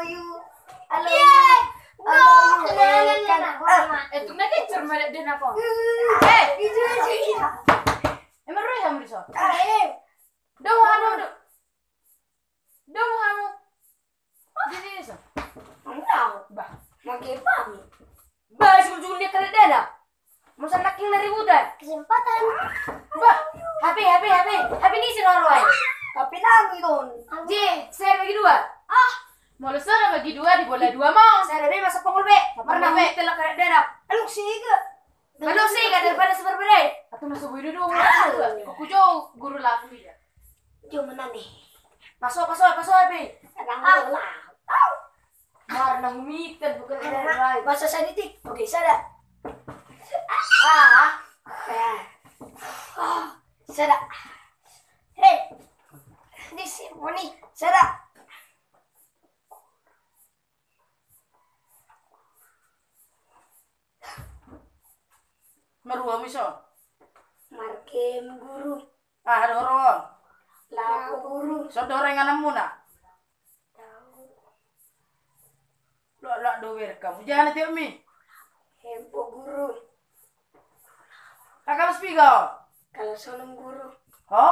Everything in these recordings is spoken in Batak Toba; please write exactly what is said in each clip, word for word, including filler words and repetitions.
love you. I love you. I love you. Eh, kan. Eh, tung na kencur ma dakdanak on. Eh, itu aja, iya. Emang roy hamu dison? Eh. Dong hamu, dong. Dong hamu. Jadi dison. Enggak. Bah. Makai pami. Bah, sungguh-sungguh dia kena dakdanak. Masa laki na ributan. Kesempatan. Bah, H P, H P, H P. H P ni si Roro ai. Tapi lagi, Don. Ji, saya bagi dua. Ah. Molo sada bagi dua, di bola dua mo. Sada be, masa pongol be. Pernah be. Telak kena dakdanak. Aluk sega. Aluk sega daripada seberbeda. Atau masa bui dua. Aku jauh guru laku dia. Jauh menang deh. Paso, paso, paso, be. Tenang dulu lah. Marna humitan bukan ada lain. Masa sanitik. Oke, sada. Ah. Ah. Sada. Hei. Di sini, sada. Marhua muse. Margame guru. Ah, ada horong. Lapo guru. Sude horong ingananmuna. Loak, loak do berek hamu. Jaha na tiop mi. Hempo guru. Ah, kalas piga ho? Kalas onom guru. Ho?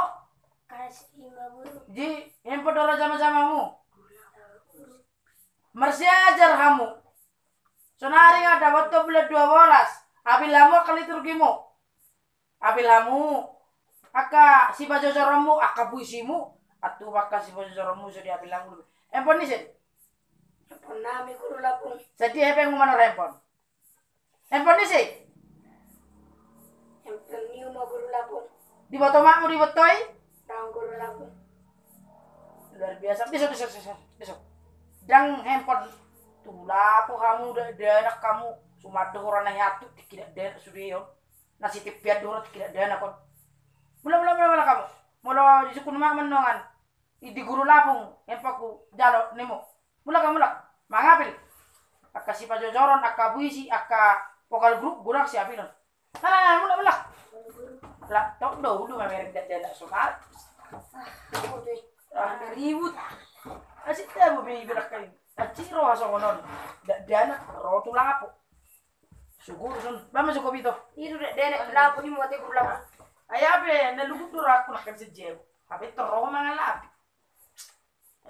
Kalas lima guru. Ji, hempo do ra jama-jamamu. Marsiajar hamu. Sonari nga dapothon bulan dua bolas. Apil hamu angka liturgimu. Apil hamu angka sipajojoronmu, angka puisimu. Antu angka sipajojoronmu so diapil hamu. Hempo ni ise? Hempo nami guru lapo. Sadia hepengmu manang hempo? Hempo ni ise? Hempo ni uma guru lapo. Diboto makmu diboto i? Dang guru lapo. Luar biasa. Dison, dison, dison, dison. Dang hempo tu lapo hamu, dakdanak hamu. Suman do hurang na hiatu tingki dakdanak sude on. Na sitipian do hurang tingki dakdanak on. Mula, mula, mula, mula hamu. Molo disungkun ma mannongan. I di guru lapo hempoku jalo nimu. Mulak, mulak. Mangapil. Angka sipajojoron, angka puisi, angka vokal grup, godang siapilon. Nah, nah, nah, mulak, mulak. Lah, tok do, udah mamereng dakdanak somal. Ah, ribut. Asik dah, mau beli berak kain. Aciro songon on. Dakdanak, ro tu lapo. Syukur, son. Bama syukur bito. Itu dakdanak, lapo ni muatnya guru lapo. Ai ape, na lugut do rohangku nangkin sajabu. Ape torro mangalapi.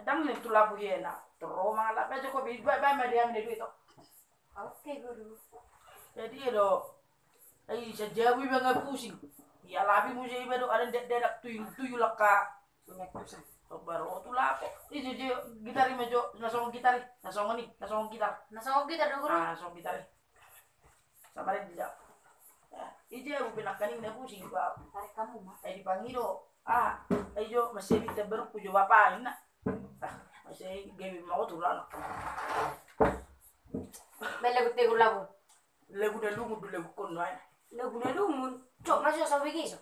Dang ni tu lapo hiena. Torro mangalapi aja kopi. Bae, bae, ma dia ambil duit to. Oke, guru. Jadi ya do. Ai sajabu iba nga pusing. Ia lapi muse iba do, ada dakdanak tuyul, tuyul angka. Baru tu lapo. Ih, jo, jo, gitar i ma jo. Na songon gitar i. Na songon i. Na songon gitar. Na songon gitar do, guru. Ah, na songon gitar i. Sama dia tidak. Ya, ija bu pinakkaning na pusing ba. Tarik hamu ma. Eh, dipangido. Ah, eh, jo, masih bita baru ku jo bapa ina. Ah, masih gabe mau tu rana. Bela gute guru lapo. Lagu na lungun do lagu kon ai. Lagu na lungun. Cok, masuk sampai ke iso.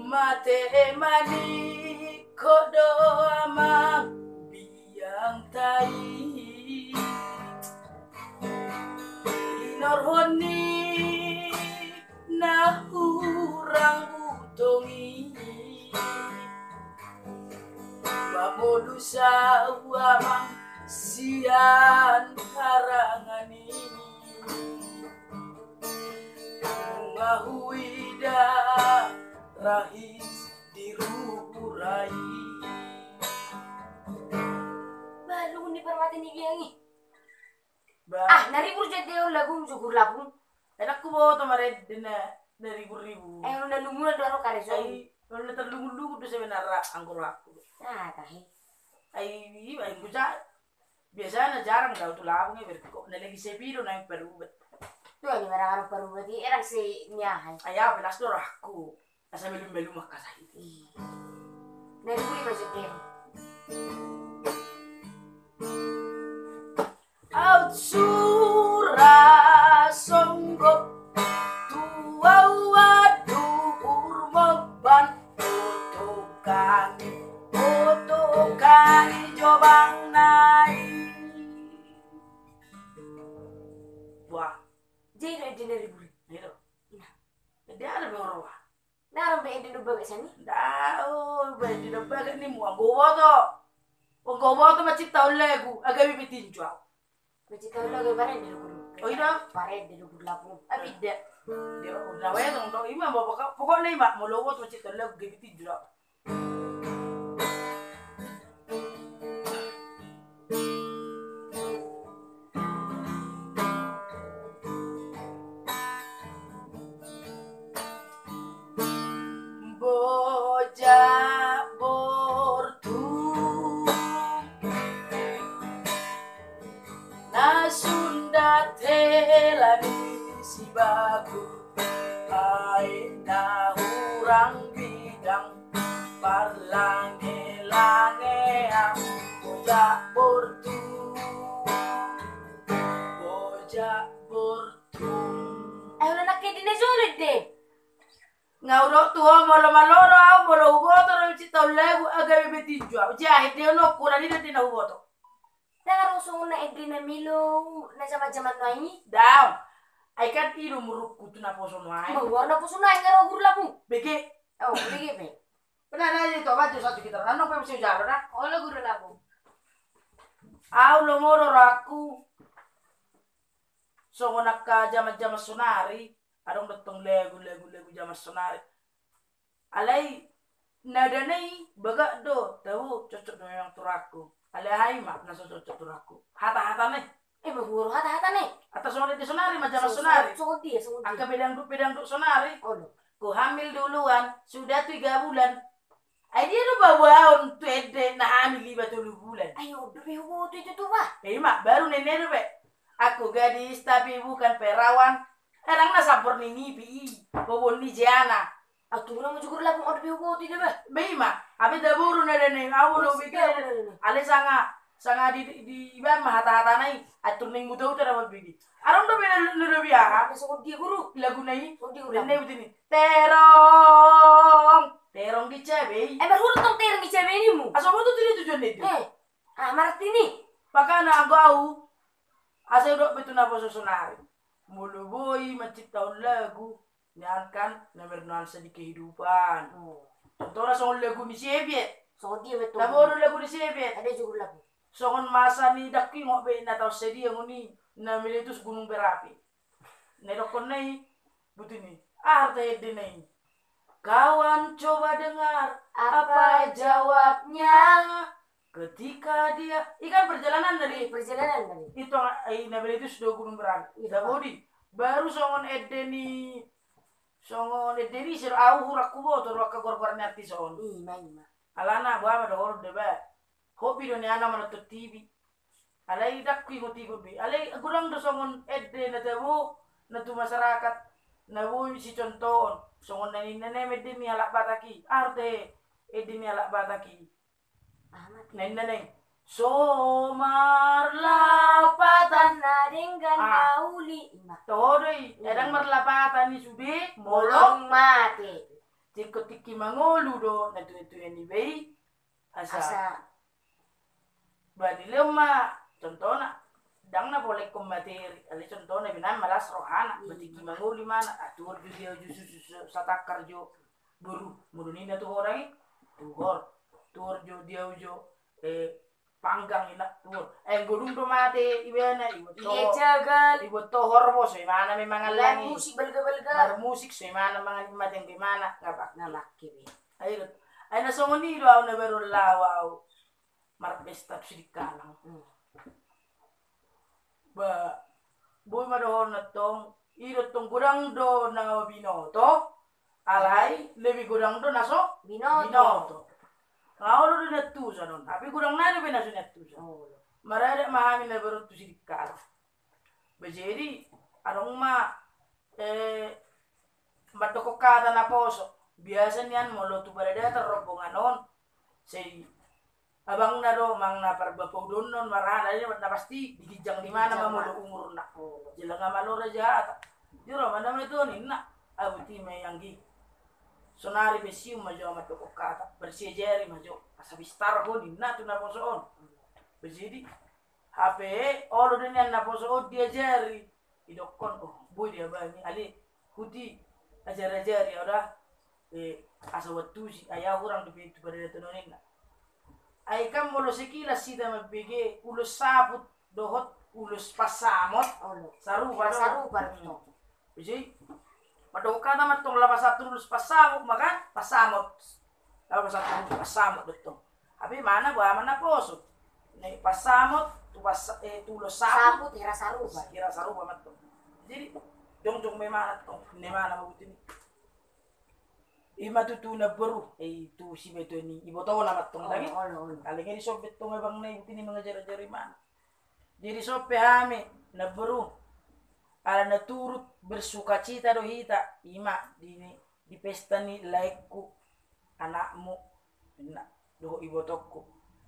Mate ma ningkon do amang biang tai. Hinorhon ni na hurang butong i. Mamolus au amang sian harangan i. Nunga huida rahis di rubur ai. Balung ni parmata ni biang i. Ba. Ah, na ribur jat dia lagu syukur lagu. Enak ku boto mare dena na ribur-ribur. Eh, na lungun do ro kare so. Ai, na terlungun-lungun do sebenarnya anggur aku. Ah, tahe. Ai, ai ku ja. Biasanya jarang dau tu lapo nge berko. Na lagi sepi do na parubat. Tu ni barang parubat i erang se ni ahai. Ai, belas do rohangku. Asa melum-melum angka sahit. Ih. Na dibuli masuk dia. Aut sura songgop tu au adu urmoban. Oto kami, oto kami jobang nai. Jadi do ende na riburi. Iya do. Ende aha do be huroha? Nda adong be ende na bagas i? Nda adong be ende na bagas ni mu, anggo huboto. Anggo huboto manciptahon lagu, gabe pe tinju au. Manciptahon lagu, parende do guru. O, i do. Parende do guru lagu. Tapi nda. Dia udah wae dong do, ima, pokokna ima, molo huboto manciptahon lagu, gabe tinju au. Bojak bortung na sundat hela ni sibagu, ai na hurang bidang parlangelangean. Bojak bortung, bojak bortung. Ai olo nangkin di na jolo ende. Nga hudok tu ho, molo maloro au, molo huboto do manciptahon lagu, gabe pe tinju au. Jahe ende on, holan i do ende na huboto. Nda ro songon na ende na milo na jaman-jaman nuaeng i? Daong. Ai kan i do umurku tu naposo nuaeng. Umur naposo nuaeng nga ro guru lagu. Bege. O, bege pe. Pernah na i tu abat jo satu gitar, nang pe mesti ujalo na. Olo guru lagu. Au lomo do rohangku. Songon angka jaman-jaman sonari, adong do tong lagu, lagu, lagu jaman sonari. Alai nadana i bagak do, tabo cocok do memang tu rohangku. Alai aha i ma na so cocok tu rohangku? Hata-hatana i. Ima huboru hata-hatana i. Atau songon ende sonari ma jaman sonari. Songon dia, songon dia. Angka pedangdut, pedangdut sonari. Olo. Ko hamil duluan, sudah tiga bulan. Ai dia do babaon tu ende na hamil iba tolu bulan. Ai on do be huboto i tutu bah. Ima baru nene do be. Aku gadis tapi bukan perawan. Herang na sampor ni nipi i. Bobon ni jeana. Au tu na mujur lagu on do be huboto i bah. Be ima. Abe daboru na dane au lo be. Ale sanga. Sanga di, di, di iban ma hata-hatana i, atur ning muta-uta na mambege. Adong do be na, na lobi aha? Songon dia guru? Laguna i. Songon dia guru? Nene butini. Terong. Terong di cabe i. Emang hurut tong terong di cabe i nimu? Aso boto tu dia tujuan itu. Eh. Ah, martini. Pakana anggo au. Asa hudok be tu naposo sonari. Molo boi manciptahon lagu. Nian kan na bernuansa di kehidupan. Contohna songon lagu ni Sebet. Songon dia betul. Tabo do lagu ni Sebet. Ada juga lagu. Songon masa ni dakku ingot be na taon sadia ngoni na meletus gunung berapi. Na idokkon na i, butini. Aha do ende na i? Kawan coba dengar apa jawabnya. Ketika dia, i kan perjalanan dari. Perjalanan dari. Itu i na meletus do gunung berapi. Tabo di. Baru songon ende ni Songon ende ni siro au hurang huboto do angka goar-goar ni artis on. Ima, ima. Alana boha ma dohonon deba. Hobi do nian au manonton T V. Alai ndang huingot-ingot be. Alai godang do songon ende na tabo na tu masyarakat na boi sicontohon. Songon na ninna nami ende ni halak Batak i. Aha do ende ni halak Batak i? Na ninna nai so marlapatan na denggan na uli. Toho do i, ndang marlapatan i sude molo mate. Tingki-tingki mangolu do na tuatua niba i. Asa bani leon ma contohna. Ndang na pola ingkon materi, alai contohna be na malas rohana. Tingki mangolu imana, ah, tuhor jo dia jo susu satangkar jo. Boru, molo ninna tu horang i, tuhor, tuhor jo dia jo, eh, panggang ina, tuhor. Eh, godung do mate ibana, ibuat tohor. Ibuat tohor. Ibuat tohor bo, so imana memang alani. Musik balga-balga. Marmusik, so imana mangan mate anggo imana, ngapa? Ngalak ibe. Ai na songon i do au na baru laho au. Marpesta tu Sidikalang. Ba, boi ma dohonon tong, i do tong godang do na binoto, alai lebih godang do na so binoto. Nga olo do niantusan on, tapi godang nai do be na so niantusan. Maradat ma hami na baru tu Sidikalang. Ba jadi, adong ma, eh, mandok hata naposo. Biasa nian molo tu paradatan rombongan on, sai abangna do manang na parbapaudonon marana, na pasti di ginjang ni imana ma molo umurna. Jala nga malo raja hata. Jolo ma nama tu ninna. Abu ti ma i anggi. Sonari pensiun ma jo au mandok hata. Bersiajari ma jo. Asa bistar ho ninna tu naposo on. Ba jadi, hape olo do nian naposo on diajari. Didokkon, oh, boi diabangi, ale huti ajar-ajari au da, eh, asa huantusi, ai au hurang dope tu pardalanan on ninna. Ai kan molo sekilas hita mambege ulos saput dohot ulos pansamot, olo, sarupa do. Sarupa do. Hmm. Jadi, mandok hata ma antong laho pasahat ulos pansamot ma kan, pansamot. Laho pasahat ulos pansamot do antong. Hape imana boha ma naposo. Nai pansamot, tu pansa-, eh, tu ulos saput. Saput, hira sarupa. Hira sarupa ma antong. Jadi, jongjong ma imana antong, ninna imana ma buti ni. Ima tutu namboru, eh, tu simatua ni ibotona ma antong, oh, dang i? Olo, olo. Alai nga dison be antong abang na i buti ni mangajar-ajari imana. Jadi son pe hami, namboru, ala na turut bersukacita do hita, ima di, di pesta ni laengku, anakmu, ninna, dohot ibotongku.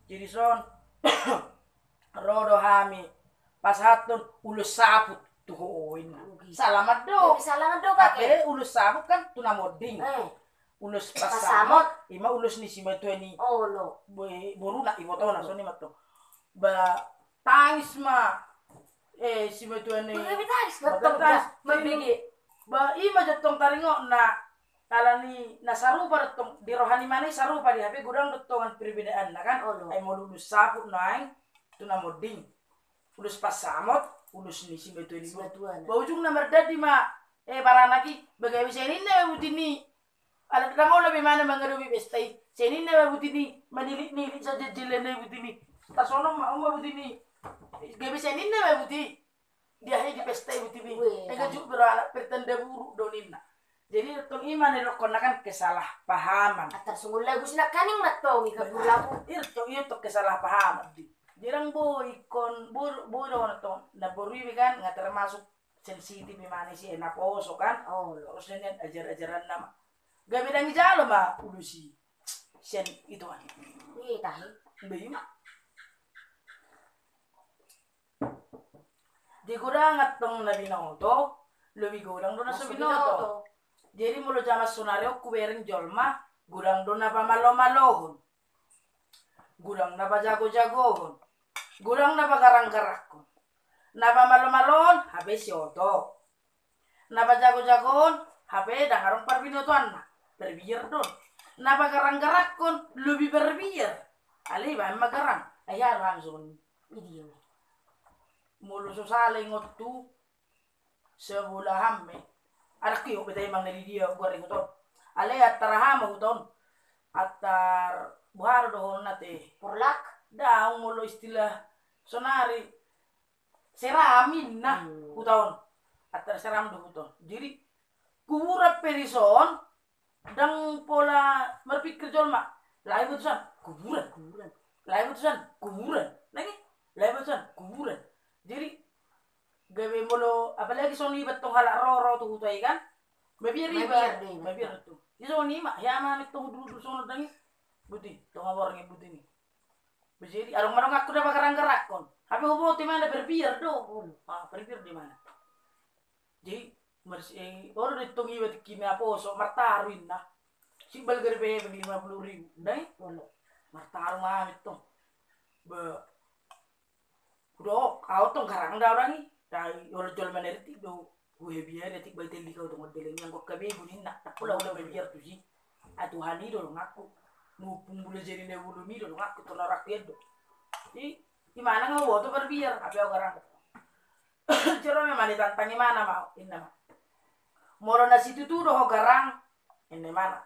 Jadi son, ro do hami pasahathon ulos saput tu ho, ninna. Oke. Salaman do. Jadi salaman do, Pak, eh? Hape ulos saput kan tu na monding. Eh. Ulos pansamot, pansamot, ima ulos ni simatua ni, olo, bo-, boruna, ibotona, olo, songon i ma antong. Ba tangis ma, eh, simatua ni. Ba gabe tangis ma antong, gabe tangis. Ba ima jo antong taringot na, ala ni na sarupa do antong, di roha ni imana i sarupa do i, hape godang do antong perbedaan na kan. Olo. Ai molo ulos saput nuaeng tu na monding. Ulos pansamot, ulos ni simatua ni. Simatua na. Ba ujungna mardadi ma, eh, baranak i, ba gabe sian i ninna ma buti ni. Ala ndang olo be imana mangadopi pesta i. Sian i ninna ma buti ni, manilik-nilik sajeljelna i buti ni. Tasonon ma, on ma buti ni. Gabe sian i ninna ma buti. Dia he di pesta i buti ni. Weh, eh, kan. Gajuk beranak pertanda buruk do ninna. Jadi, tong ima na didokkon na kan kesalahpahaman. Atar sungguh lagu sinakaning ma tong i kabur lagu. Ir tong, iyo tong kesalahpahaman di. Jadi, ndang boi kon, bo-, boi do na tong. Na boru i be kan, nga termasuk sensitif imana i si, eh, naposo kan. Oh. Terus nian ajar-ajaran nama. Gabe ndang dijalo ma ulos i. Sian itu kan. Iya, tahu. Bayu. Di godang antong na binoto, lobi godang do na so binoto. Na so binoto. Jadi molo jaman sonari on hubereng jolma, godang do na pamalo-malohon. Godang na pajago-jagohon. Godang na pagarang-garangkon. Na pamalo-malohon, hape sioto. Na pajago-jagohon, hape ndang adong parbinotoanna. Perbiar do. Na pagarang-garangkon, lobi perbiar. Alai baen ma garang. Ai aha do hami songon i. Molo so sala ingot tu sebolahan me. Adong hio be tai mang na di dia goar ingot on. Alai antar aha ma huta on. Antar boha do dohonon na te. Porlak. Ndang, molo istilah sonari. Seram ninna, hmm, huta on. Antar seram do huta on. Jadi kuburan pe dison, ndang pola marpikir jolma. Laho iboto sian kuburan. Kuburan. Laho iboto sian kuburan. Lagi? Laho iboto sian kuburan. Jadi gabe molo, apalagi songon iba tong halak roro tu huta i kan. Mabiar iba. Mabiar do iba. Mabiar do tu. Jadi songon i ma, hea ma ni tong dulu songon dang i. Buti, tong aborngin buti ni. Jadi adong ma donganku na pagarang-garangkon. Hape huboto imana perbiar do. Ah, perbiar do imana. Jadi mars-, eh, olo do tong iba tingki na poso, martaru inna. Simbal gari pe lima puluh ribu. Ndai? Olo. Martaru ma hami tong. Be. Hudok, au tong garang da orang i. Dai, olo jolma na ritik do. Gue biar ritik bai teli kau tong deleng yang kok kabegu ninna. Tak pula olo mabiar tusi. Ah, Tuhan i do donganku. Mumpung bula jadi na bulu ni do donganku, tonorakku ian do. I, imana nga huboto perbiar, hape au garang. Jero memang ditantang imana ma, inna ma. Molo na situtu do ho garang, inna imana.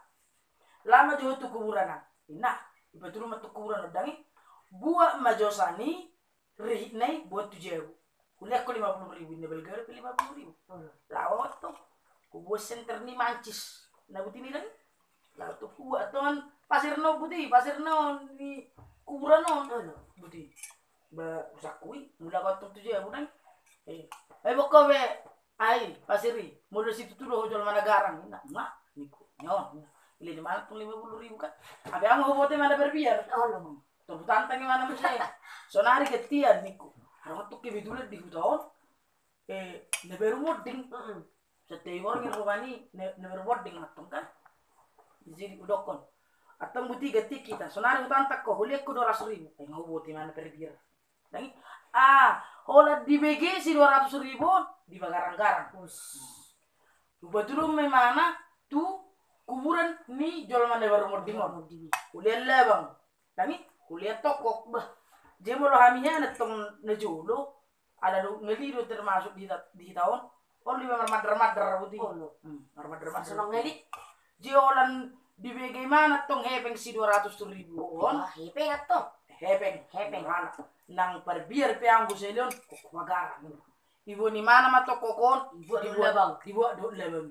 Laho ma jo ho tu kuburan an. Inna, ipatudu ma tu kuburan on dang i. Buat ma jo sian i, rihitna i, buat tu jabu. Hulean ho lima puluh ribu, inna balga dope lima puluh ribu. Laho ma tong. Hubuat senter ni mancis. Na buti ni dang i. Laho tu hubuat tongan pasir na on buti, pasir na on ni kuburan on. Buti. Ba, rusakku i, mula ho tong tu jabu dang i. Eh, ai bokko be, ai, pasir i, molo situtu do ho jolma na garang, inna, nga, ningku, nyawa, inna. Ile di mana tong lima puluh ribu kan? Hape au nga huboto imana perbiar. Olo. Tong hutantang imana muse. Sonari gantian, ningku. Adong tong kebetulan di huta on. Eh, na baru monding. Sate i borngin rupani, na, na baru monding ma tong kan. Jadi hudokkon. Antong buti ganti hita. Sonari hutantang ho, hulean ho dua ratus ribu. Ai nga huboto imana perbiar. Dang i, ah, holan dibege si dua ratus ribu on, di Pagarang-garang. Us. Hupatuduhon ma imana tu kuburan ni jolma na baru mording on. Baru mording. Hulean labang. Tangi, hulean tongkok. Bah. Jadi molo hami hian antong na jolo, ala do ngali do termasuk di hita, di hita on. Olo do iba marmadar-madar buti. Olo. Hmm, marmadar-madar. Songon ngali. Jadi holan dibege imana antong hepeng si dua ratus ribu on. Wah, hepeng antong. Hepeng. Hepeng. Imana. Nang parbiar pe anggo saleon, kok Pagarang. Diboan imana ma antong tongkok on, dibuat dohot labang. Dibuat dohot labang.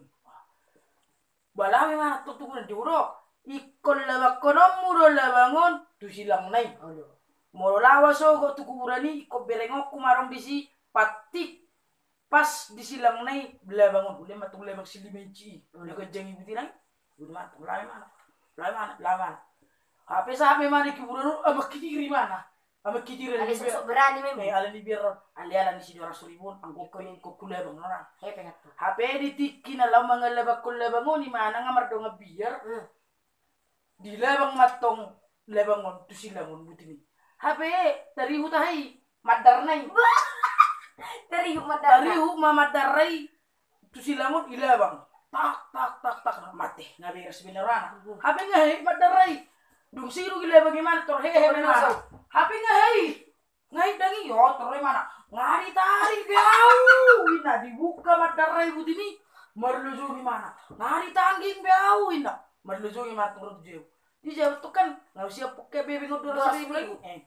Balaho imana antong tu kuburan, dihudok. Ingkon labangkononmu do labang on tu silang na i. Olo. Molo laho au sogot tu kuburan i, ingkon berengonku ma adong disi, patik pas di silang na i labang on. Hulean ma antong labang si lima inci i. Olo. Na ganjang i buti nai. Hulean ma antong, laho imana. Laho imana, laho imana. Hape sahat ma imana di kuburan on, amang kidiri imana. Amang kidiri. Alai so, so berani memang. Eh, alani biar on. Alai, alani si dua ratus ribu on, anggo ingkon, ingkon ku labang on. Hepeng antong. Hape di tingki na laho mangalabangkon labang on imana nga mardongan biar. Hmm. Dilabang ma antong labang on tu silang on buti ni. Hape tarihut aha i, mandar na i. Tarihut mandar na. Tarihut ma mandar na i. Tu silang on ilabang. Tak, tak, tak, tak. Mate. Nga beres be na rohana. Hmm. Hape nga hahit mandar na i. Dung sidung ilabang imana, tor hehe ma imana. Hape nga hahit. Nga hahit ndang i, tor ro imana. Nga ditarik be au, inna, dibuka mandar na i buti ni. Marlojong imana. Nga ditangging be au, inna. Marlojong imana antong ro tu jabu. Di jabu antong kan nga siap pake be, be nga dua ratus ribu lagi. Eh.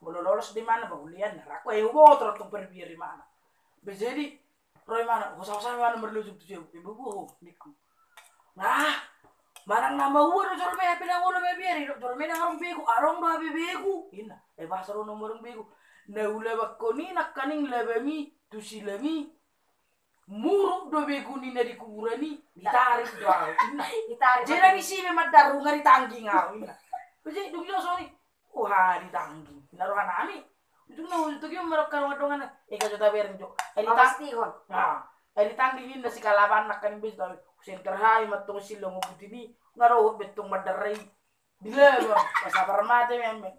Molo lolos do imana, bah, hulean na rangku, eh, huboto antong parbiar imana. Be jadi ro imana, hosa-hosa imana marlojong tu jabu. Ibu, bu, ningku. Nah, manang na maua do jolma i, hape ndang olo mabiar i, didok jolma i ndang adong begu, adong do hape begu. Inna, eh, boasa ro na adong begu? Na hulabangkon i nangkaning labami tu silang i, muruk do begu ni na di kuburan i, ditarik do au, inna. Ditarik. Jadi ndang isi be mandar, nga ditangging au, inna. Jadi dung i do songon i. Uha, ditangging. Na rohanami. Ujungna, ujung tu dia mereka dongan-dongan. Eh, kau jota bereng jo. Eh, ditang-, pasti kon. Nah, eh, ditangging inna si kalaban nangkaning be, tapi senter hai ma antong silang on buti ni. Nga dohot be antong mandar na i. Dilabang. Pas sabar mate memang.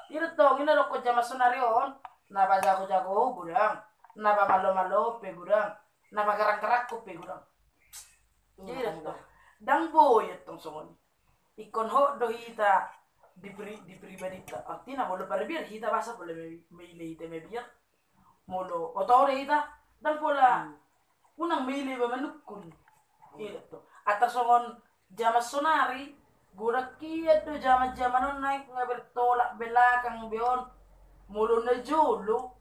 Ira tong, inna dokkon jaman sonari on. Na pajago-jago godang. Na pamalo-malo pe godang. Na pagarang-garang pe godang. Ira tong. Ndang boi antong songon i. Ingkon hot do hita di pri-, di pribadinta. Artina molo parbiar hita, boasa pola me-, maila hita mabiar. Molo oto do hita, ndang pola, hmm, unang maila iba manungkun. Iya do. Antar songon jaman sonari, godang hian do jaman-jaman on, naeng nga bertolak belakang be on. Molo na jolo,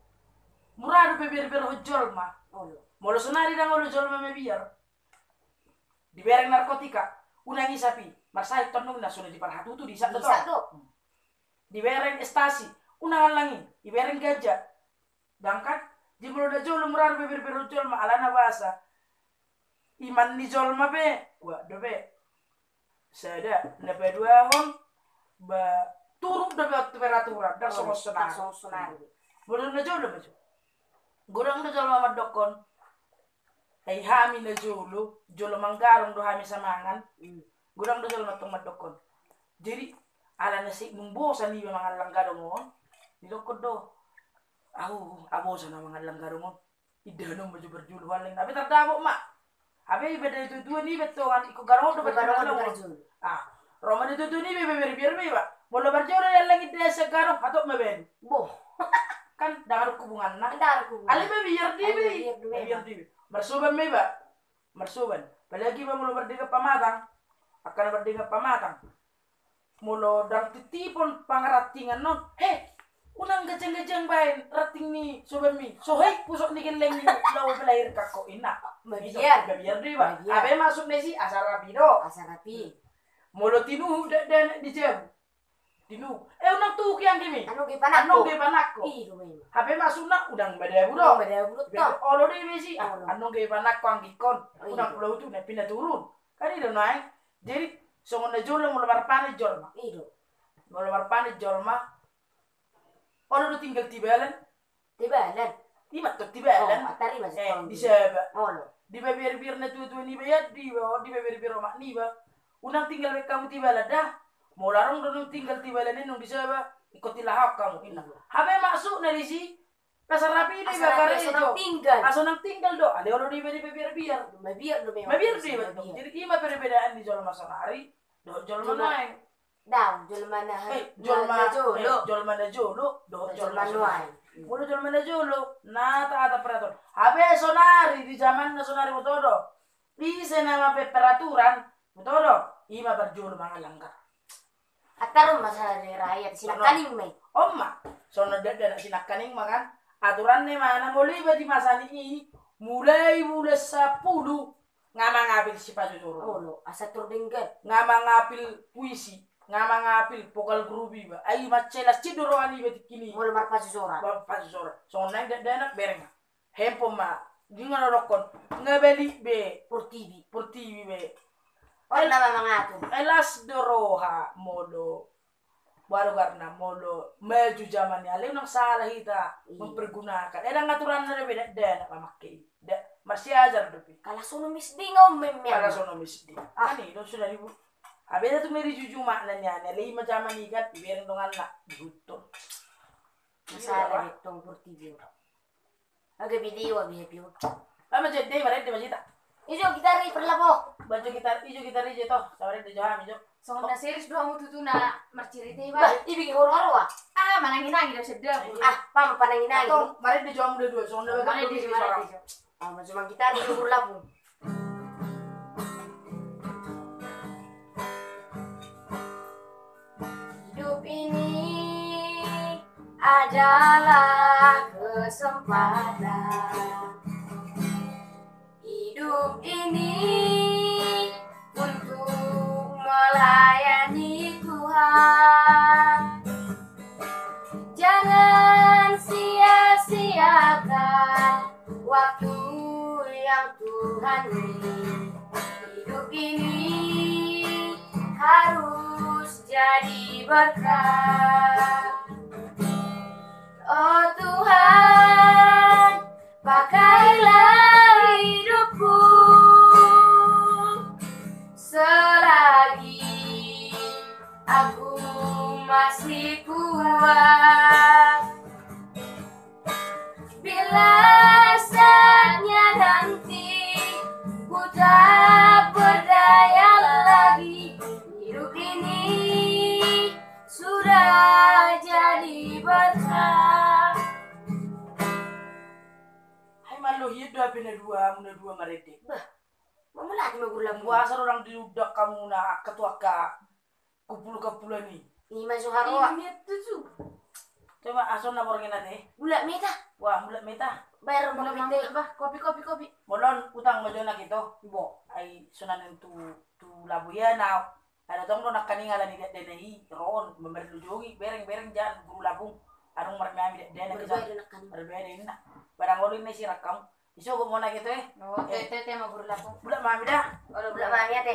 mura do pe berber-berberhon jolma. Olo. Molo sonari ndang olo jolma mabiar. Dibereng narkotika, unang isap i, marsahit tondongna, sudah diparhatutu, diisap do. Diisap do. Dibereng ekstasi, unang allang i, dibereng ganja. Dangkan, di molo na jolo mura do pe berber-berberhon jolma, alana boasa? Iman ni jolma pe kuat dope. Sada, na paduahon, ba, turun dope tu peraturan, ndang songon sonari. Ndang songon sonari. Molo na jolo ma jo. Godang do jolma mandokkon. Ai hami na jolo, jolo manggadong do hami samangan. Hmm. Godang do jolma antong mandokkon. Jadi, ala na sai dung bosan iba mangallang gadong on, didokkon do. Au, au bosan au mangallang gadong on. Indahan on ma jo parjolo huallang. Hape tardapot ma. Hape iba da tuatua niba antong, ingkon gadong on do parjolo. Ah, ro ma da tuatua niba, iba berbiar ma iba. Molo parjolo diallang indahan sian gadong, hatop ma baen. Boh. Kan ndang adong hubunganna. Ndang adong hubungan. Alai mabiar do iba. Alai mabiar do iba. Mabiar do iba. Marsoban ma iba. Marsoban. Apalagi iba molo mardenggan pamatang. Angka na mardenggan pamatang. Molo ndang titipon pangarantingan on. He, unang ganjang-ganjang baen ranting ni sobanmi. So hoik pusok ni gellengmu laho palahirkan ho, inna. Mabiar. Mabiar do iba. Mabiar. Hape maksudna disi asa rapi do. Asa rapi. Molo tinuhuk dakdanak di jabu. Tinuhuk. Eh, unang tuhuk i anggemi. Annon gabe panakko. Annon gabe panakko. I do memang. Hape maksudna unang madabu do. Unang madabu do. Olo do iba disi. Olo. Annon gabe panakko anggingkon. Oh, i do. Unang pola hutuhuk na pinaturun. Kan i do nuaeng. Jadi songon na jolo molo marpanen jolma. I do. Molo marpanen jolma. Olo do tinggal tibalan. Tibalan. Ima tong tibalan. Oh, atari masuk. Eh, di saba. Olo. Dipabiar-biar na tuatua niba, ia diba, dipabiar-biar omak niba. Unang tinggal be hamu tibalan da. Molo adong do nunga tinggal tibalan i nunga di saba, ingkon tilahahon hamu, inna. Hape maksudna disi, Pasarapi do iba karejo. Aso nang tinggal. Aso nang tinggal do. Alai olo do iba dipabiar-biar. Mabiar do memang. Mabiar do iba. Jadi ima perbedaan ni jolma sonari dohot jolma nuaeng. Daong, jolma na, eh, jolma na jolo, eh, jolma na jolo dohot jolma sonari. Molo jolma na jolo na taat peraturan. Hape sonari di jamanna sonari, boto do. Ise na mape peraturan, boto do, ima parjolo mangalanggar. Antar on masalah di rakyat, sinangkaning ma i. On ma, songon dakdanak sinangkaning ma kan, aturanna i ma na molo iba di masa ni i, mulai bulan sampulu, nga mangapil sipajojoron. Olo, asa turdenggan. Nga mangapil puisi, nga mangapil pokal grup iba. Ai mansai las do roha ni iba tingki i. Molo marpajojoran. Marpajojoran. Songon naeng dakdanak bereng. Handphone ma, di nga na dokkon, nga balik be. Portibi. Portibi be. On nama mangatur. Las do roha molo. Baru karena molo maju zaman ni, alai unang salah hita mempergunakan. Ndang aturanna dope dakdanak mamake i. Marsiajar dope. Kala sono misdi nga on memang. Kala sono misdi. Kan i do sudah ibu. Abeda tu meri juju makna ni ane, alai ima zaman i kan, ibereng donganna dihuton. Masalah de tong portibi on. Aga video, aga video. Ama jede, marende ma jita. Ijo gitar i perlapo. Bajo gitar, ijo gitar i je to. Samarende jo hami jo. Songon na serius do hamu tutu na marcerita iba. Bah, ibi horo-horo ah. Ah, manangi-nangi do sedap. Ah, pam panangi-nangi. Tong, marende jo hamu dua-dua. Songon na bagas marende jo, marende jo. Ah, majo mang gitar di luhur lapung. Hidup ini adalah kesempatan. Hidup ini untuk melayani Tuhan. Jangan sia-siakan waktu yang Tuhan beri. Hidup ini harus jadi berkat. Oh Tuhan, pakailah hidupku selagi aku masih kuat. Bila saatnya nanti ku tak berdaya lagi, hidup ini sudah jadi berkat. Hai, malo hian do hape na dua, hamu na dua marende. Bah, mamulak ma guru lampu. Puasa do nang diundang hamu na angka tu angka kumpul-kumpulan i. Ima so haroa. Ima tutu. Coba aso na borngin ate. Bulak meta. Wah, bulak meta. Bayar bulak meta. Bah, kopi, kopi, kopi. Molo on utang ma jo na hita. Bo. Ai sonanen tu, tu labu ia na. Ada tong do nangkaning ala ni dakdanak i ro on, mamerlu jongi, bereng, bereng jan guru lapung. Adong marmeam i dakdanak i. Marbeda nangkaning. Marbeda inna. Barang olo inna isi rakam. Isogot ma on ate, eh. Oh, eh. Te, te, te, ma guru lapung. Bulak ma hami da. Olo, bulak ma hami ate.